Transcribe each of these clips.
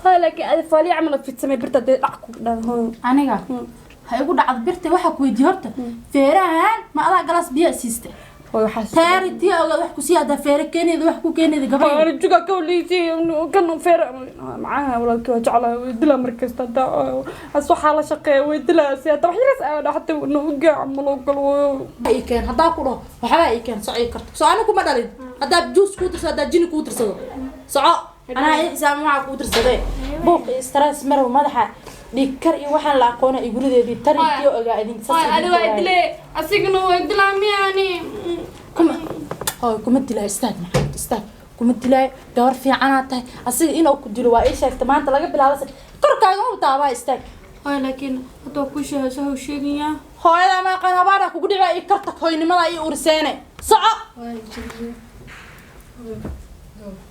Hooyo, laakiin adi faaliya camal fidsamay birta dee dhac ku dhahdo, hooyo. Aniga ha igu dhacdo birta. Waxaa ku weydiiye horta, feerahan ma adaa galaas biyo siista? Hooyo, waxaas Taari tii ogaad wax ku sii haddaa feere keeneeda, wax ku keeneeda gabadha. Hooyo, juga ka waliisi kan feer macaha walaalkii waa jeclahay, way dilaa markasta. Hadda as waxaa la shaqeeya way dilaa, si hadda wax yaras aa dhaxtay na ugaa camal oo kale, hooyo. Ii keen haddaa ku dhaho, waxbaa ii keen. Soco ii karto, soo anigu kuma dhalin. Haddaa juus kuu tirsado, haddaa jini kuu tirsado, soco. Anaa isaama waxaa kuu tirsadee buuq iyo stress marow, madaxa dhiig kar iyo waxaan la aqoona iyo gurideedii tari tii ogaa idin saas. Hooyo, adi idin waa ogaaya. Dilee, asigana waa dilaa miyaani? Kuma, hooy, kuma dilaayo. Istaag maxamed, istaag. Kuma dilaayo, gabar fiicanaa tahay. Asiga inuu ku dilo waa ii sheegtay. Maanta laga bilaabo se korkaaga u taabaa. Istaag. Hooyo, laakiin hadda waa kuu sheegay, soo sheegayaa. Hooyada ma aqaan, habaana kugu dhicaa. Ii karta hooynimada ii uriseene, soco. Hooyo, jiriye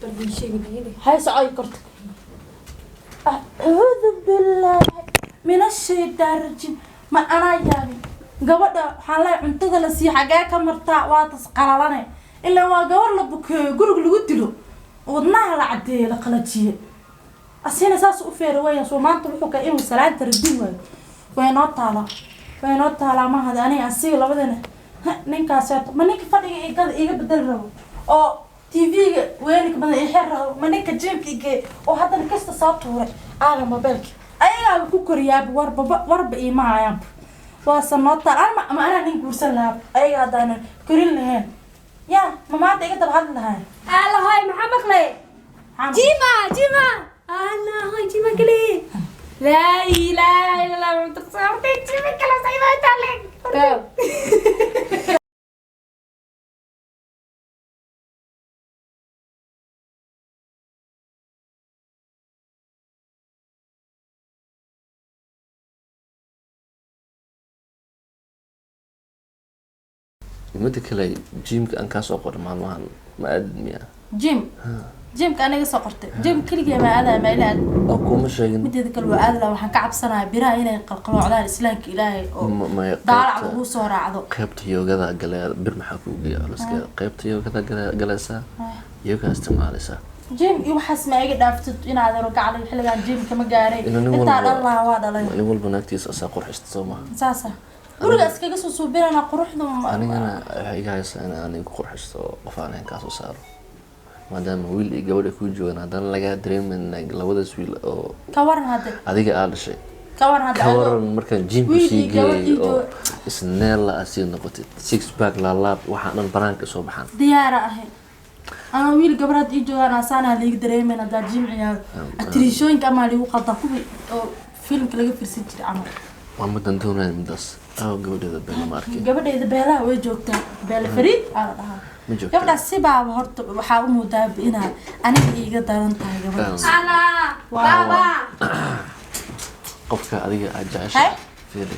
barbin sheegin. Hay, soco ii karta. Acuudu billaahi min ashaytaan rajiim. Ma anaa yaabin gabadha? Waxaan leeyahay cuntada la siiyo xagee ka martaa? Waa tas qalalane, ilaa waa gabar la bukeeyo, guriga lagu dilo, wadnaha la cadeeyo, la qalajiye. Asina saas u feera weeyaan. Soo maanta wuxuu ka inuu salaanta radin waayo. Way noo taalaa, way noo taalaa. Mahad aniga asiga labadana. Ha, ninkaas ma ninka fadhiga igada iga bedel rabo oo TV-ga weenika badan i xer rabo? Ma ninka jimka igee oo haddana kasta soo tuuray aaga mobeelka ayagaaba ku koriyaaba? Warba warba iima hayaanba. Waase noo taal. Anma ma anaa nin guursan lahaa ayaga haddaanan korin lahayn? Ya ma maanta iga daba hadli lahayn? Alla, hooyo, maxaa maqlay? Jima, jima alla, hooyo, jima kale. Laa ilaaha illa allah, muxamad rasuul. Jima kale sayba taale. Midda kale, gymka aan kaasoo qoray maalmahan ma aadid miya? Gym, gymka aniga soo qortay? Gym keligee ma aadaya? Ma ila aad? Oo kuma sheegin. Mideeda kale waa aadi lahaa. Waxaan ka cabsanayaa biraha inay qalqaloocdaan, islaamka ilaahay oo maya, daalac qaybta- lagu soo raacdo. Qaybta yoogada gale, bir maxaa kuu geeya culuskeeda? Qaybta yoogada galaysaa, yoga isticmaalaysaa. Gym iyo waxaas ma iga dhaaftid inaad ero gaclay. Xilligaan gymka ma gaaray. Ina nin intaa walba- dhan lahaa waa dhalay. Nin walba naagtiisa asaa qurxista, soo maha? Saasa guriga iskaga soo suubinana quruxda Anigana waxay iga haysaa in aan igu qurxisto oo qof aan ahayn kaasoo saaro, maadaama wiil iyo gabadh ay kuu joogaan, haddana lagaa dareemin like labadaas wiil oo Ka waran hadde? adiga aa dhashay. Ka waran hadde Ka adoo- waran markaan gymka wiil sii iyo gabadh geeyay ii oo jooga. Isneella aad sii noqotid, six pack, laalaab, waxaa dhan banaanka soo baxaan. Diyaara ahay ama wiil gabar hadda ii joogaan asaanaa liiga dareemen. Haddaa gym ciyaaro, atiriishooyinka amaa liigu qaldaa, kuwii oo filimka laga fiirsan jiray camal. Waa midaan doonaya midaas. Aaw gabadheeda Beela? Ma arkin. Gabadhayda Beelaha way joogtaa. Beela Fariid aa la dhahaa. Ma joogtaa? Gabadhaas sibaaba horta waxaa u moodaa inaad aniga iiga daran tahay gabadhaas. Alla, baba. Qofka adiga aad jeceshahay. Hay? Fiiri.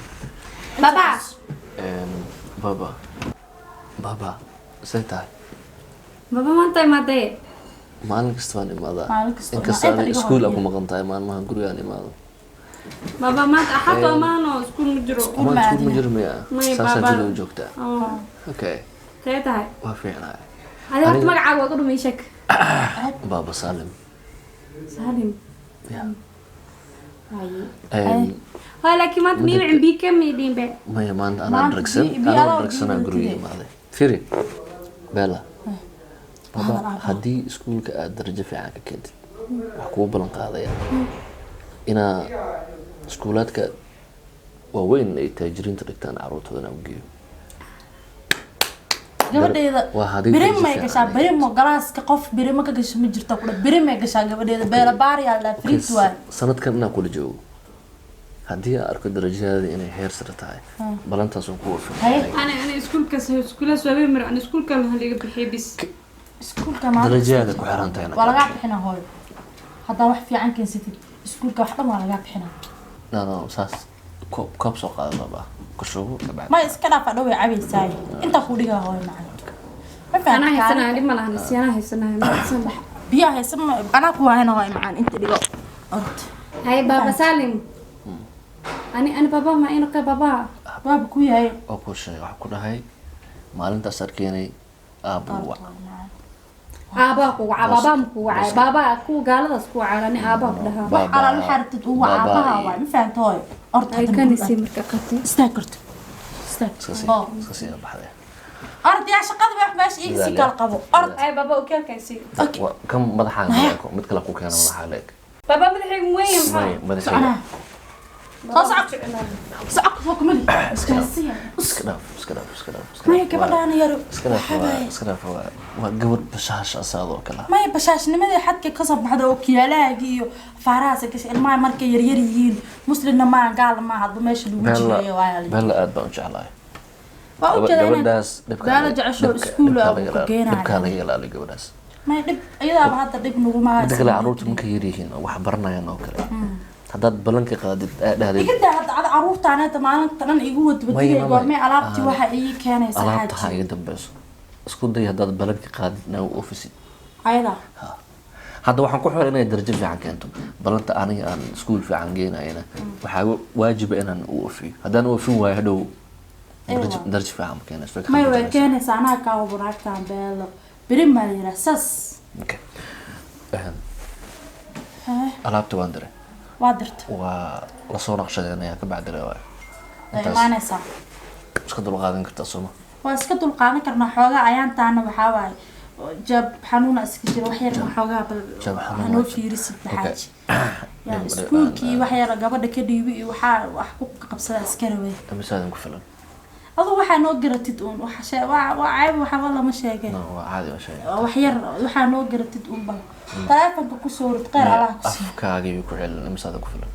Baba. Baba, baba, say tahay? Baba, maanta imaadee? Maalin kasta waan imaadaa. Maalin kasta Inkasta inta adiga iga iskuul aa hor ku maqan tahay maalmahan, gurigaan imaado. Baba, maanta axad waa maano, iskuul ma jiro. Iskuul Maanta iskuul ma ma jiro miya? Maya, Saasaa baba. guriga u joogtaa? Oo. Okay. See tahay? Waa fiicnahay. Adi horta Aniga- magacaaga waa ka dhumay, sheeg. Baba Salim. Salim. Yeah. Waaye. Een, Hooyo, laakiin maanta Midda miima cimbii ka miidhiin be? Maya, maanta anaa Maanta dragsan. biyo Anoo adoo dragsanaa biyo guriga wadatide. imaaday. Firi Bella, baba, haddii iskuulka aad darajo fiican ka keentid, waxaa kugu ballan qaadaya inaa iskuulaadka waaweyn ay taajiriinta dhigtaan carruurtooda inaan u geeyo. Gabadheeda Waa haddii birima darajo gashaa. fiican ay Birimo galaaska qof birimo ka gasho ma jirto kudha. Birimay gashaa gabadheeda. Beela Baariyaa la dhahaa, Fariid waay. Sanadkan inaan kula joogo, haddii aan arko darajadaada inay heer sare tahay, ballantaas waan ku Haye. waafaqay. Ani iskuulkaas, iskuulaas waabay mar ani iskuulka laha liga bixiyay bis. Iskuulka maanta Darajadaada ku xiran tahay. Waa lagaa bixinaa hooyo. Haddaa wax fiican keensatid iskuulka, wax dhan waa lagaa bixinaa. No, no, saas koob koob soo qaada baba, ku shubo kabacdi. Ma iska dhaafa, dhow way cabaysaaye. Intaa kuu dhigaa hooyo macaan, ma Anaa fahamtay? haysanaya, dhib ma lahan, si anaa haysanaya, ma haysan. Biyaha haysan anaa ku waayana hooyo macaan, inta dhigo orod. Hay, baba Salim, ani baba ma ino ka baba? Waaba ku yahay. Oo kuu sheegay, waxaa ku dhahay maalintaas arkeenay aabbu wac. Aabaa ku waca, baabaa ma ku wacay, baabaa kuwa gaaladaas ku wacay, ani aabaa ku dhahaa. Wax alaal waxaa rabtid uu waca aabaha waay, ma fahamta hooyo? Orta Ay hadda kanisi marka qatay. Istaag karto, istaag. Iska sii, Oo. iska sii baxday. Orod yaa, shaqada wax meesha iiga sii kala qabo, orod. Ay baaba, okaalkaasi. Okay. Kan madaxaaga ma eko, mid kale ku keena madaxaa la eg. Baaba, madaxaygu weyn maxaa? May madaxayga. Soconaa, soo soco, soco, soo kumali iskaasiya. Iska dhaaf, iska dhaaf, iska dhaaf, iska Maya dhaaf. Gabadhaana yaro. Iska dhaaf. Waxaa Waa waaye. Iska dhaaf, waa gabadh bashaasha asaadoo kale ah. Maya, bashaashnimadii xadka kasoo baxda oo kiyaalahaagii iyo faarahaas gashay. Ilmaha markay yaryar yihiin, muslimna maaha, gaal maaha, hadba meesha lagu Bella jireeyo waa la Bella aad baan u jeclahay. Waa u jeedaa inaad Gabadhaas dhibka Beelo jecesho iskuul ku geenaayo. Dhibkaa laga ilaaliyo gabadhaas. Maya, dhib iyadaaba hadda dhib naguma Midda kale, carruurta markay yar yihiin oo wax baranayaan oo kale, haddaad ballanka qaadid aad dhahdid Iga daa hadda ada carruurtaan hadda maalinta dhan igu wadwadiyay. Maya, maya. Goormee alaabtii Ah. waxa ii keenaysa? Alaabta ha Xaaji iga dambeyso. Isku day haddaad ballanka qaadid inaa u ofisid. Ayada. Hadda waxaan ku xiray inay darajo fiican keento. Ballanta aniga aan iskuul fiican geynayana waxaa waajiba inaan u ofiyo. Haddaan u ofin waayo, hadhow darajo darajo fiican ma keenayso, way ka Maya, way khaldanaysaa. keenaysaa, anaa kaa hubo. Naagtaan Beelo beri maa la yiraa saas. Okay. Hee? Alaabta waan diray. Waa dirta. Waa lasoo naqshadeynaya ka bacdire waay. Way Intaas imaanaysaa. iska dulqaadan kartaa, sooma? Waa iska dulqaadan karnaa xoogaa. Ayaantaana waxaa waaye jab xanuuna iska jira wax yar xoogaa, bal Jab xanuun hanoo waa jira. fiirisid. Okay. Maxaaji yaa iskuulkii wax yar gabadha ka dhiibi iyo waxaa wax ku qabsada iska rabay. Imisaadan ku filan? Aduu waxaa noo garatid uun, wax waa ceeb, waxba lama sheegay. No, waa caadi, waa shay. Wax yar waxaa noo garatid uun, bal taleefanka kusoo rid, kheyr Allah ku siiyo. Afkaaga ayuu ku celin, imisaadan ku filan?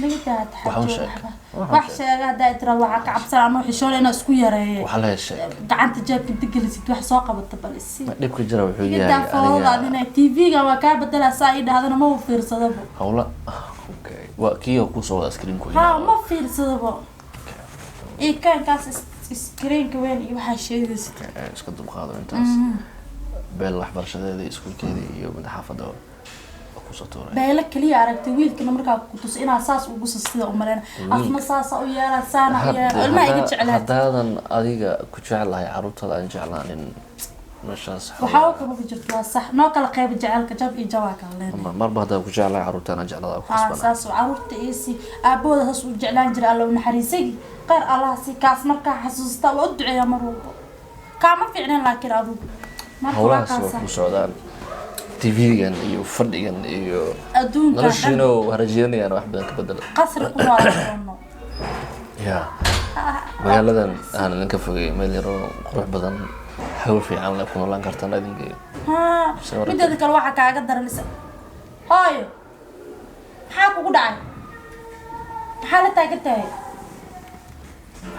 Naga daa. Wax un taxajo sheeg. waxba. Wax un Wax sheeg. sheega haddaa tira, waxaa ka cabsan anoo xishoon inaa isku yareeye. Waxaa la sheeg. Gacanta jeebka inta gelisid wax soo qabata, bal isi. Dhibka jira wuxuu Iga yahay daa foodada aniga adina TV-ga waa kaa bedelaa, saa ii dhahdana ma u fiirsadaba. Hawla, okay, waa kii oo kusoo wada screen ku. Haa, ma fiirsadaba iyo kaankaas screenka weyn iyo waxaa sheegaysid. Iska dulqaado intaas. Beel waxbarashadeeda iyo iskuulkeeda iyo mid xaafadda waa kusoo tuuray. Beelo kaliya aragtay wiilkana markaa ku tus inaa saas ugu sastida umaleyna, afna saasa u yeelaa, saana u yeelaa, ilmaha iga jeclaad. Haddaadan adiga ku jeclahay carruurtaada aan jeclaanin meeshaas. Waxaa kama ku jirto, waa sax, noo kala qeyba jecelka, jab iyo jabaa kala leenahay. Marba haddaan ku jeclahay carruurtaan aan jeclada ku haa khasbana. Saas oo carruurta iisi aabahooda saas u jeclaan jiray, Alla u naxariisay, kheyr Allah si kaas markaa xasuusta waa u duceeyaa mar walbo, kaama fiicneen laakiin adigu marka waa Howlahaas waa kaasa ku socdaan, TV-gan iyo fadhigan iyo adduunkan dhan. Noloshiina waa rajeynayaan wax badan ka bedela. Qasri ku noolaan doono. Ya magaaladan aan idinka fogay, meel yaroo qurux badan, hawo fiican leh ku noolaan kartaan idinka. Haa. Soo warantay. Mideeda kale waxaa kaaga daran isa hooyo, maxaa kugu dhacay? Maxaa la taagan tahay?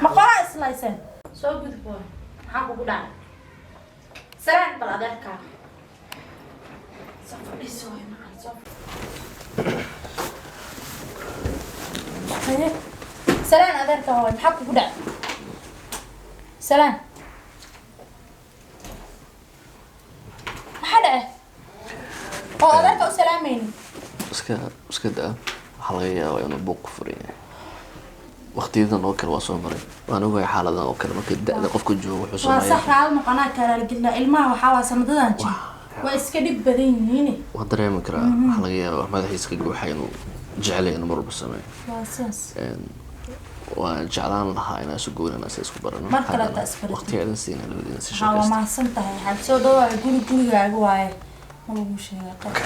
Ma qoraa islayseen? Soo gudub hooyo, maxaa kugu dhacay? Salaan bal adeerkaa. Soo fadhiiso hooyo macaan, soo haye. Salaan adeerkaa hooyo, maxaa kugu dhacay? Salaan, maxaa dhacay oo adeerka u salaamaynin? Iska daa, waxaa laga yaabaa inuu buuq ku furan yahay. Waqtiyadan oo kale waa soo maray, waan ogahay xaaladan oo kale markay da-da qofka joogo wuxuu Waa sax. sameeyaa. Raali noqonaa, karaalgelina ilmaha waxaa waa sanadadan jir waa iska dhib badan yihiin. Waa dareemi karaa, waxaa laga yaabaa wax madaxiisa ka guuxay inuu jeclay inuu mar walba sameeyo. Waa sidaas. Waan jeclaan lahaa inaan isu goynana si isku barano. Mar kale Haddana hataa isbaratid. Waqtiga idin siina labadiina si Waxaa waa sheekaysta. Mahadsan tahay, waxaad soo dhawaay, guri gurigaaga waaye, ma lagu sheegay qaybka.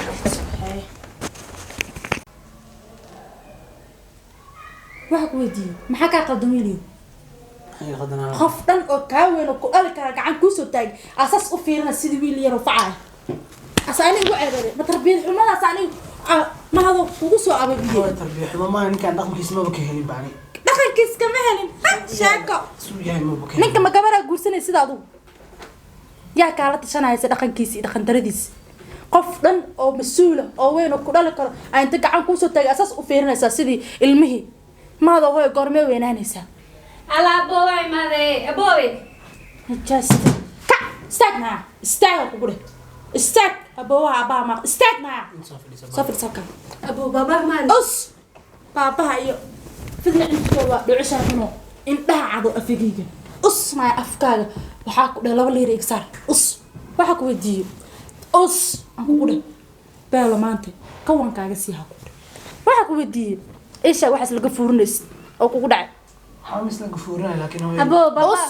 Waxa ku weydiiyey, maxaa kaa qaldan wiiliyo? Qof dhan oo kaa weyn oo ku dhali kara gacan kuusoo taagay asaas u fiirina sidii wiil yaroo facaya, asa aniga igu ceebeeday, ma tarbiyad xumadaas aniga mahado kugu soo ababiyey? Tarbiya xumo maaha, ninkaan dhaqankiisa maba ka helin bani. Dhaqankiis kama helin ha sheeko. Suu yahay maba ka helin. Ninka ma gabaraa guursanay sida adugu yaa kaala tashanaysa dhaqankiisa iyo dhaqan daradiisa? Qof dhan oo mas-uula oo weyn oo ku dhali karo aa inta gacan kuusoo taagay asaas u fiirinaysaa sidii ilmihii maado. Hooyo, goormee weynaanaysaa? Alla aboowa imaade, aboowe. Nijaasta kac, istaag naa, istaaga kugu dheh, istaag aboowaha, aabbaha maaq, istaag naa. Soo fadhiiso. Soo fadhiis halkan. Aboo, baabaa maan. Us baabaha iyo fidna intooda waa dhucishaa cuno, indhaha cado, afageyga us maaya, afkaaga waxaa ku dheh laba liir igsaar us. Waxaa ku weydiiyo Us aan kugu dheh Beelo, maanta kawankaaga sii ha kugu dheh. Waxaa ku weydiiyey isha waxaas laga fuurinaysid oo kugu dhacay. Waxaa misla gafuurinaya, laakiin hooyo Abo baba. Us.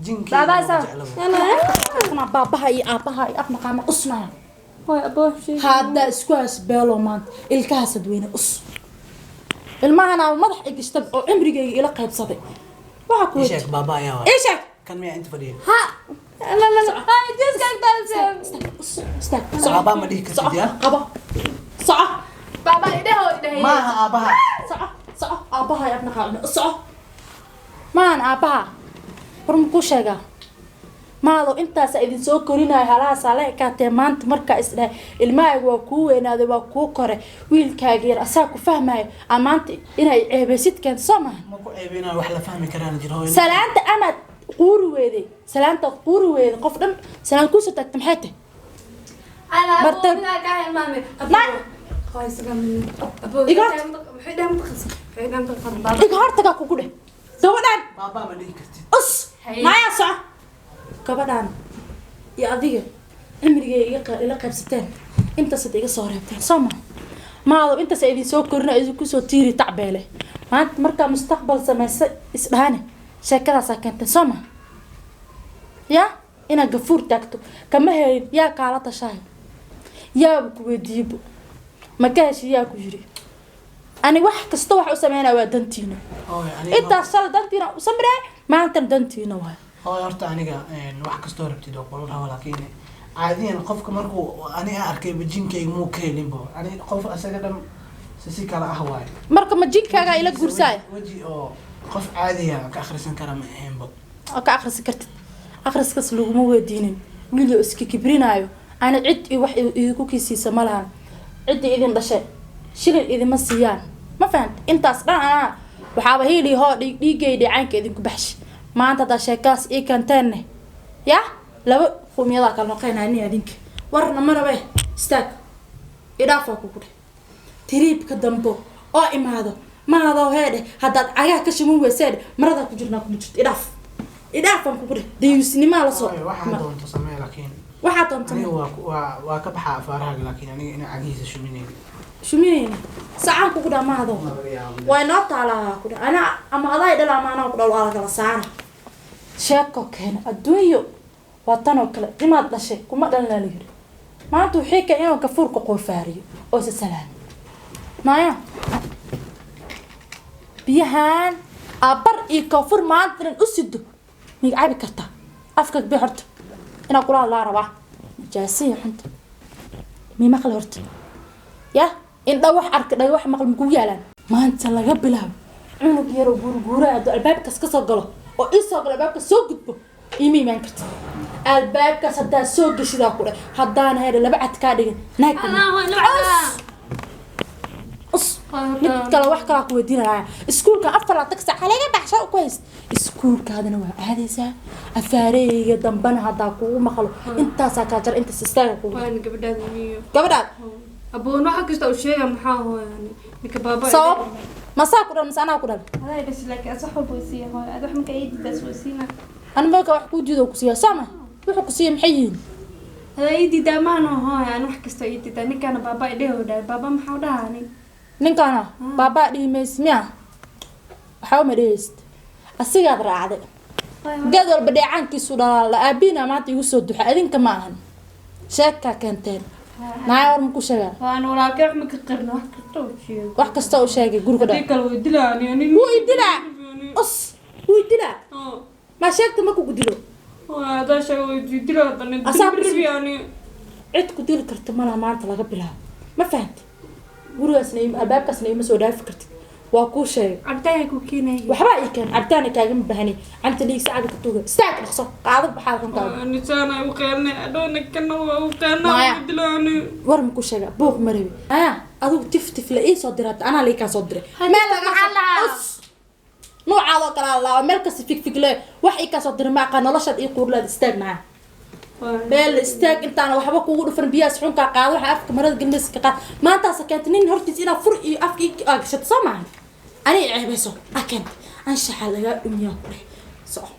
Jinkeeda Baba, ma saa. jeclaba. Kuna baabaha iyo aabaha iyo afnaqaama usnaya. Hooy abo sheeg. Haddaa isku hays Beelo maanta ilkahaasad weyne us ilmahana madax igishta oo cimrigayga ila qaybsaday. Waxaa ku Ii weydiiyey sheeg, baaba ayaa waay. Ii sheeg. Kan miyaa inta fadhiya? Ha. La la la. Ay jiska agtaada. Istaag, soco. Baaba ma dhihi kartid, Soco. yaa? Qabo, soco. Baba idhaho idhahay. Maaha aabaha. Soco, soco. Aabbaha iyo afnaqaama soco maan aabbaha. War ma kuu sheegaa maado intaasa idin soo korinayo halahaasaa la ekaatee. Maanta markaa isdhahay ilmahaaga waa kuu weynaaday, waa kuu kore, wiilkaaga yar asaa ku fahmayo, aa maanta inay ceebaysid keento, soo maha? Ma ku ceebinayo, wax la fahmi karaan jir, hooyo. Salaanta amaad quuri weeday, salaantaad quuri weeday, qof dhan salaan kuusoo taagta maxay tahay? Ana abo midaa ka hilmaamay. Ma- Qoy isaga min. Abo. Maxay dhahan maqas? Maxay dhahan maqas baba? Iga hortagaa kugu dheh gabadhaan. Baaba ma dhihi kartid. Us maayaa, soco. Gabadhaan iyo adiga cimrigay ila qaybsateen, intaasaad iga soo reebteen, soo ma maado? Intaas idin soo korina, idinku soo tiiri tacbeele. Maanta markaa mustaqbal samaysa isdhahane sheekadaasaa keenteen, soo ma? Ya inaad gafuur taagto kama helin. Yaa kaala tashahay? Yaaba ku weydiibo ma ka heshi? Yaa ku yiri ani wax kasta wax u sameynaya waa dantiina. Hooyo, aniga Intaas shala dantiina u samreey, maantana dantiina waay. Hooyo, horta aniga wax kastoo rabtid oo kula rabo, laakiin caadiyan qofka markuu ani aan arkay jinkayga muu ka helinbo. Ani qof asaga dhan si kale ah waaye. Marka ma jinkaagaa ila guursaaya? Weji oo qof caadiya ka akhrisan kara ma ahaynbo. Oo ka akhrisan kartid, akhriskaas laguma weydiinin. Wiilyo iska kibrinaayo ana cid iyo wax idinku kiisiisa ma lahan. Ciddii idin dhashay shilin idima siiyaan, ma fahant? Intaas dhan anaa waxaaba hiili hoo dhiig dhiigay dhicaanka idinku baxshay. Maanta haddaa sheekaas ii keenteenне ya laba qowmiyadaa kala noqonaya nin adinka warna marabe. Istaag, idhaafaa kugu dheh. Tiriibka dambo oo imaado maadoo heedhe haddaad cagaha ka shiman weyseedhe maradaa ku jirnaa kuma jirto. Idhaaf, idhaafaan kugu dheh. Dayuusnimaa lasoo Hooyo, waxaa doonto samee, laakiin waxaa doonta aniga waa ka baxaa afaarahaaga, laakiin aniga inaa cagihiisa shuminayn. Shuminayna sacaan kugu dhaa maado. Ma laga yaabo. Waa inoo taalaa ku dhah anaa ama adaa dhala ama anaa ku dhal, waa lakala saara. Sheeko keena adduunyo waa tan oo kale, imaad dhashay kuma dhalinaa la yiri. Maanta wixii keen inuu gafuurka qoofaariyo oo isa salaamo maya biyahan abar iyo koonfur maanta dhan u sido miga cabi kartaa? Afka bi horta inaa kula hadlaa rabaa. Najaasaya xunta mi maqli horta ya indha wax arka dhaga wax maqal makugu yaalaan. Maanta laga bilaabo cunug yaroo guurguura hadduu albaabkaas ka soo galo oo ii soo galo, albaabkaas soo gudbo, iima imaan karta. Albaabkaas haddaa soo geshidaa ku dheh haddaan hayda laba cad kaa dhigin naag. Us mid kale wax kalaa ku weydiinaya. Iskuulka 24 saac laga baxsha ku hayst, iskuulkaadana waa aadaysaa. Afaareyga dambana haddaa kugu maqlo intaasaa kaa jara, intaas istaaga kugu. Waan gabadhaada miyo. Gabadhaad. Aboon waxa kasta uu sheega maxaa hooyani ninka baaba. Sabab masaa ku dhal mase anaa ku dhal? Adaa dhashay, laakiin as wax walba way siiya hooyo. Ad wax marka ii diidaas way siina. Ani marka wax kuu diido ku siiya sama wuxuu ku siiya maxay yihiin? Adaa ii diidaa maano hooyo, aan wax kasta ii diidaa. Ninkaana baaba idheho dhahay. Baaba maxaa u dhahaa ani? Ninkaana baabaa dhihi maysid miya? Waxba ma dhehaysid, asigaad raacday. Geed walba dheecaankiisu dhalaala. Aabiina maanta igu soo duxa adinka ma ahan, sheegkaa keenteen naaya. War maku sheegaa? Waan walaalkay wax ma ka qarno, wax kasta uu sheego. Wax kasta uu sheegay guriga Haddii dhan kale way dilaa ani ani. Wuu i dilaa, us wuu i dilaa. Ma sheegta markuu ku dilo? Hadaa sheego way dilaa haddana. Asaa ku Dilbi ani. Cid ku dili karta malaha maanta laga bilaabo, ma fahantay? Gurigaasna albaabkaasna ima soo dhaafi kartid, waa kuu sheegay. Cabitaanka ku keenaya. Waxbaa ii keen, cabitaana kaagama baahani. Canta liigsa cabi ka tuuga. Istaag, dhaqso qaado, baxaa runtaa. Nisaan ay u qeelnay adhoona kana waa u qeelnaa. Maya. Way dilaa ani. War maku sheega, buuq ma rabi. Aya adigu tif tif la ii soo diray, anaa lii kaa soo diray meel laga Maxaa lahaa? Us noocaadoo kale aa lahaa meel kasta fig fig le wax ii kaa soo diray ma aqaan. Noloshaad ii quurleed. Istaag maxaa meel istaag intaana waxba kugu dhufan. Biyahaas xunkaa qaado, waxa afka marada gelinaysa ka qaad. Maantaasa keentay nin hortiis inaad fur iyo afka ii aa gashato, soo maahan? Ani i ceebayso aa keentay, anshaxaa lagaa dhumiyaa ku dheh. Soco,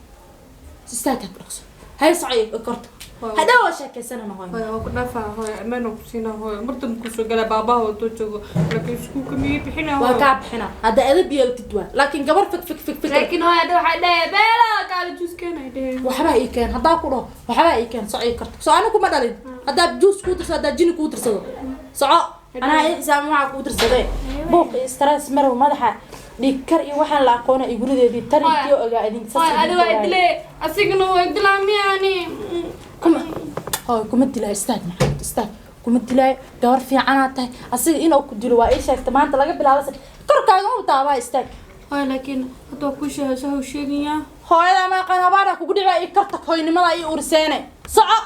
istaagkaa ku dhaqso. Hay soco iyo korta. Hadhow waa sheekaysanana hooyo. Hooyo, waa ku dhaafaa hooyo, ammaan ku siinaa hooyo. Martan kusoo galaa baabaha wadoo joogo, laakiin iskuulka miyay bixinaa? Waa hooyo? Kaa bixina hadda edab yeeltid waa, laakiin gabar fig fig fig fig. Laakiin hooyo, hadda waxay dhahee Beela kaala juus keen ay dheheen. Waxbaa ii keen haddaa ku dhaho, waxbaa ii keen. Soco ii karto, soo anigu kuma dhalin. Haddaa juus kuu dirsado, haddaa jini kuu dirsado, soco. Anaa isaama waxaa kuu dirsadee buuq iyo stress marow, madaxa dhiig kar iyo waxaan la aqoona iyo gurideedii tarintii ogaa idin. Hooyo, adi waa dilee, asigana waa dilaa miyaani? Kuma hooy, kuma dilaayo. Istaag Maxamed, istaag. Kuma dilaayo, gabar fiicanaa tahay. Asiga inuu ku dilo waa ii sheegta. Maanta laga bilaabo se korkaaga u taabaa. Istaag. Hooyo, laakiin hadda waa kuu sheegay, sahu sheegayaa. Hooyada ma aqaan, habaara kugu dhicaa. Ii kartag, hooynimada ii uriseene, soco.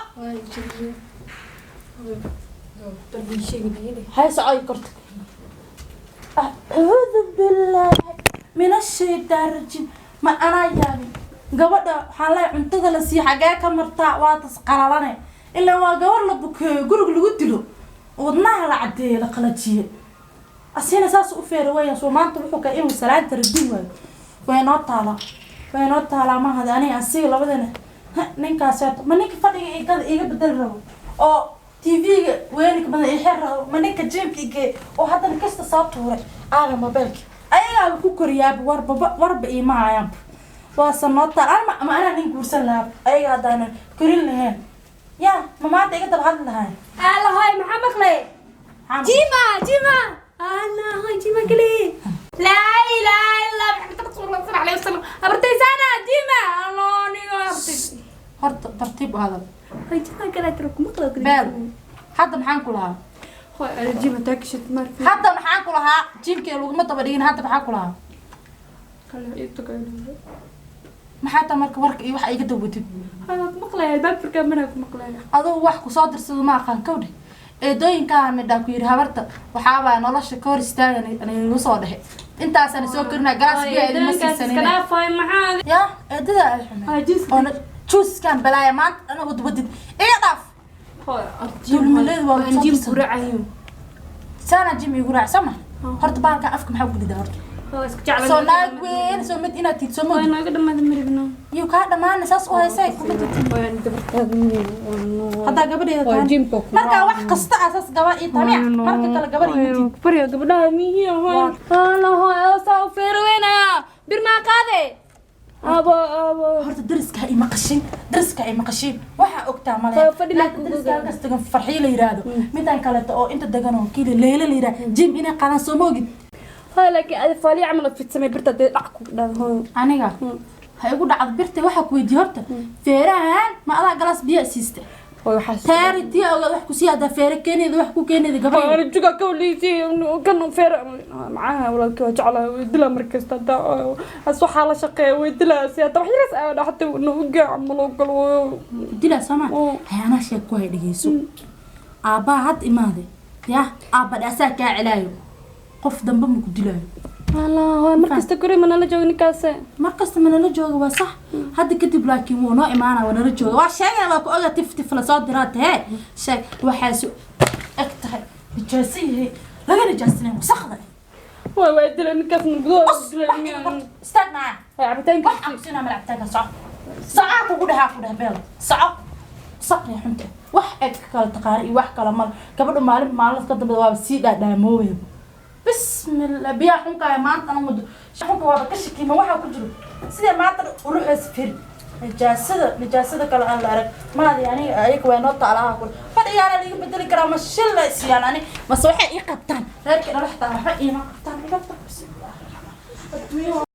Hay, soco, ii kartag. Acuudu billaahi min ashaytaan rajiim. Ma anaa yaabin? Gabadha waxaan leeyahay cuntada la siiyo xagee ka martaa? Waa tas qalalane, ilaa waa gabar la bukeeyo, guriga lagu dilo, wadnaha la cadeeye, la qalajiye. Asina saas u feera weeyaan. Soo maanta wuxuu ka inuu salaanta radin waayo. Way noo taalaa, way noo taalaa. Ma hada aniga asiga labadana. Ha, ninkaas ma ninka fadhiga iga bedel rabo oo TV-ga weenika badan ii xir rabo, ma ninka gym-ka igee oo haddana kasta soo tuuray aaga mobeelka ayagaaba ku koriyaaba. Warbaba warba iima hayaanba. Waase noo taal. Ana ma anaa nin guursan lahaa ayaga haddaanan korin lahayn? Ya ma maanta iga daba hadli lahayn? Alla hooyo, maxaa maqlay? Jima jima, alla hooyo, jima kali. Laa ilaaha illa Maxamed rasuulullah sallallahu alayhi wasallam. Abartay sana jima allo nigo abartay. Horta tartiib u hadal. Hooyo, jima kala tiro kuma maqlay. Beel, hadda maxaan ku lahaa? Hooyo, ana jima taakishad marka. Hadda maxaan ku lahaa? Gym-kee laguma daba dhigin. Hadda maxaan ku lahaa? Kale ii tagay. Maxaa taa marka warka iyo waxa iga dawatid? Hooyo, ku maqlay albaabka mana ku maqlay. Adugu wax kusoo dirsado ma aqaan kawdhe. Eedooyinkaa midhaa ku yidhi habarta waxaabaa nolosha ka hor istaagan igu soo dhexe. Intaasana soo korinaa, galaas biya idinma siisanin. Iska maxaa? Ya eedada ay xumay. Hooyo, juuska. Oona juuskan balaaya maanta ana wadwadid iga dhaaf. Hooyo. Dulmileedu waa lasoo gym dirsaday. ku raacayo. Saana gym igu raac sama. Horta baalka afka maxaa ku lidaa horta? Hooyo, iska jeclay. Soo naag weyn soo mid inaad tid soo Hooyo, moodi. Nooga dhamaada maribno. Iyo kaa dhammaana saas u haysay kuma jirtin. Hooyo, gabartaada. Haddaa gabadheeda Hooyo, tahay gym-ka ku markaa wax kasta asaas gaba ii tahay marka kale gabar ii tid. Baryo gabdhaha miyihiin hooyo. Alla hooyo, saa u feerweyna bir maa qaade abo abo. Horta dariska ima qashin, dariska ima qashin, waxaa ogtaa male. Hooyo, fadhi laa Laakiin dariska halkaas degan Farxiyo la yiraahdo, midaan kaleeto oo inta degan oo kiili Leyle la yiraahdo, gym inay qaadaan soo ma ogid? Hooyo, laakiin adi faaliya camal oo fidsamay birta dee dhac ku dhahdo hooyo. Aniga ha igu dhacdo birta. Waxaa ku weydiiye horta feerahan ma adaa galaas biyo siista? Hooyo, waxaas Taari tii ogaad wax ku sii haddaa feere keeneeda wax ku keeneeda gabadha. Hooyo, juga ka waliisi kan feer macaha walaalkii waa jeclahay, way dilaa markasta. Hadda as waxaa la shaqeeya way dilaa si hadda wax yaras aa dhaxtay nuuga camal oo kale hooyo. Dilaa sooma? Oo. Hayaanaa sheeg ku hay, dhegeyso. Aabbaa had imaaday yah, aabba dhaasaa kaa celaayo, qof dambe ma ku dilaayo. Alla hooyo, markasta guri ma nala joogo ninkaas? Mar kasta ma nala jooga, waa sax. Hadda kadib laakiin wuu noo imaana, waa nala jooga, waa sheegay, waa ku oga. Tif tif la soo diraa tahee sheeg. Waxaasu eg tahay nijaaso yahay, laga nijaasanay wasaqda. Hooyo, waa dilaa ninkaas gudaha dilaa miyaa? Istaag naa. Hooyo, cabitaanka. Wax aan kusinaa mala cabitaanka. Soco, socaa kugu dhahaa, ku dheh beel, soco. Saqri xunta wax eg kala taqaana iyo wax kala mal. Gabadhu maalin maalin ka dambe waaba sii dhaadhaamoobay. Bismillah, biyaha xunkaaya maanta ana muddo xunka waaba ka shakiima waxaa ku jiro sidee maanta uluxees firi. Nijaasada, nijaasada kale aan la arag maadi. Aniga ayaga waa noo taalaha ku fadhiyaana liiga bedeli karaa. Ma shilla isiyaan ani mase waxay ii qabtaan reerkii dhala xitaa waxba iima qabtaan. Iga tag, bismillah. Adduunya.